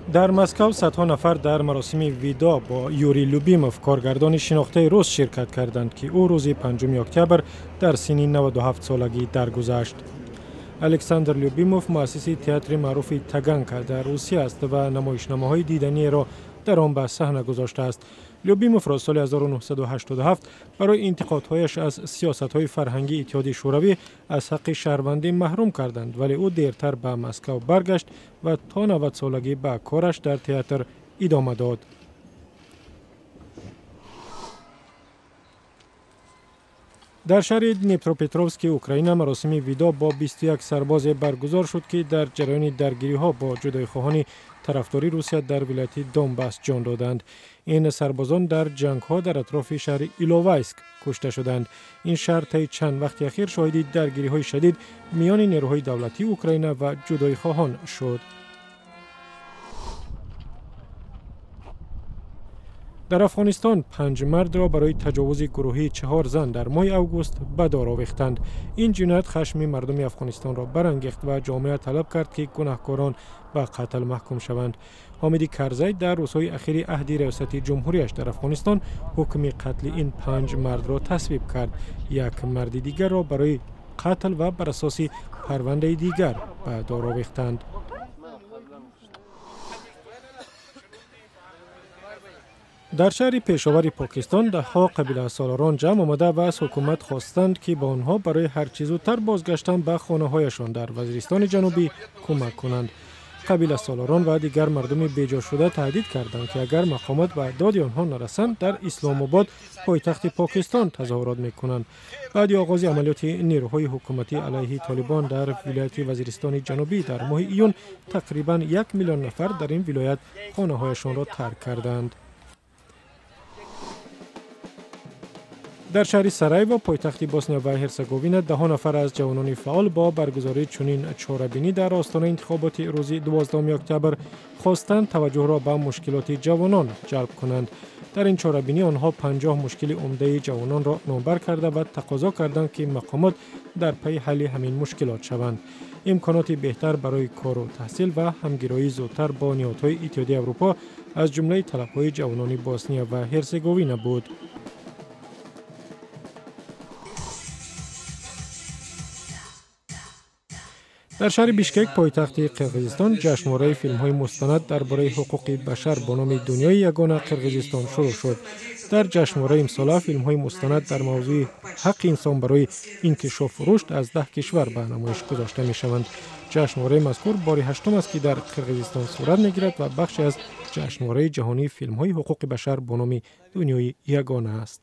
Дар Москва садҳо нафар дар маросими видоъ бо Юрий Любимов, коргардони шинохтаи рус, ширкат карданд, ки ӯ рӯзи 5 октябр дар синни 97 солагӣ даргузашт. Александр Любимов муассиси театри маъруфи Таганка дар Русия аст ва намоишномаҳои диданиеро дар он ба саҳна гузоштааст. Любимовро соли 1987 барои интиқодҳояш аз сиёсатҳои фарҳангии Иттиҳоди Шӯравӣ аз ҳаққи шаҳрвандӣ маҳрум карданд, вале ӯ дертар ба Москав баргашт ва то 90 солагӣ ба кораш дар театр идома дод. Дар шаҳри Днепропетровски Украина маросими видоъ бо 21 сарбозе баргузор шуд, ки дар ҷараёни даргириҳо бо ҷудоихоҳони тарафдори Русия дар вилояти Донбасс ҷон доданд. Ин сарбозон дар ҷангҳо дар атрофи шаҳри Иловайск кушта шуданд. Ин шаҳр таи чанд вақти ахир шоҳиди даргириҳои шадид миёни нерӯҳои давлатии Украина ва ҷудоихоҳон шуд. Дар Афғонистон 5 мардро барои таҷовузи гурӯҳии 4 зан дар моҳи август ба дор овехтанд. Ин ҷиноят хашми мардуми Афғонистонро барангехт ва ҷомеа талаб кард, ки гунаҳкорон ба қатл маҳкум шаванд. Ҳомиди Карзай дар рӯзҳои ахири аҳди риёсати ҷумҳурияш дар Афғонистон ҳукми қатли ин 5 мардро тасвиб кард. Як марди дигарро барои қатл ва бар асоси парвандаи дигар ба дор овехтанд. Дар шаҳри Пешовари Покистон даҳҳо қабиласолорон ҷамъ омада ва аз ҳукумат хостанд, ки ба онҳо барои ҳарчи зудтар бозгаштан ба хонаҳояшон дар Вазиристони Ҷанубӣ кӯмак кунанд. Қабиласолорон ва дигар мардуми беҷошуда таҳдид карданд, ки агар мақомот ба доди онҳо нарасанд, дар Исломобод, пойтахти Покистон, тазоҳурот мекунанд. Баъди оғози амалиёти нерӯҳои ҳукуматӣ алайҳи Толибон дар вилояти Вазиристони Ҷанубӣ дар моҳи июн тақрибан 1 миллион нафар дар ин вилоят хонаҳояшонро тарк карданд. Дар шаҳри Сараево, пойтахти Босния ва Ҳерсеговина, даҳо нафар аз ҷавонони фаъол бо баргузории чунин чорабинӣ дар остонаи интихоботи рӯзи 12 октябр хостанд таваҷҷӯҳро ба мушкилоти ҷавонон ҷалб кунанд. Дар ин чорабинӣ онҳо 50 мушкили умдаи ҷавононро номбар карда ва тақозо карданд, ки мақомот дар пайи ҳалли ҳамин мушкилот шаванд. Имконоти беҳтар барои кору таҳсил ва ҳамгироии зудтар бо ниҳодҳои Иттиҳоди Аврупо аз ҷумлаи талабҳои ҷавонони Босния ва Ҳерсеговина буд. Дар шаҳри Бишкек, пойтахти Қирғизистон, ҷашнвораи филмҳои мустанад дар бораи ҳуқуқи башар бо номи Дунёи ягона Қирғизистон шурӯъ шуд. Дар ҷашнвораи имсола филмҳои мустанад дар мавзӯи ҳаққи инсон барои инкишофу рушд аз 10 кишвар ба намоиш гузошта мешаванд. Ҷашнвораи мазкур бори 8 аст, ки дар Қирғизистон сурат мегирад ва бахше аз ҷашнвораи ҷаҳонии филмҳои ҳуқуқи башар бо номи Дунёи ягона аст.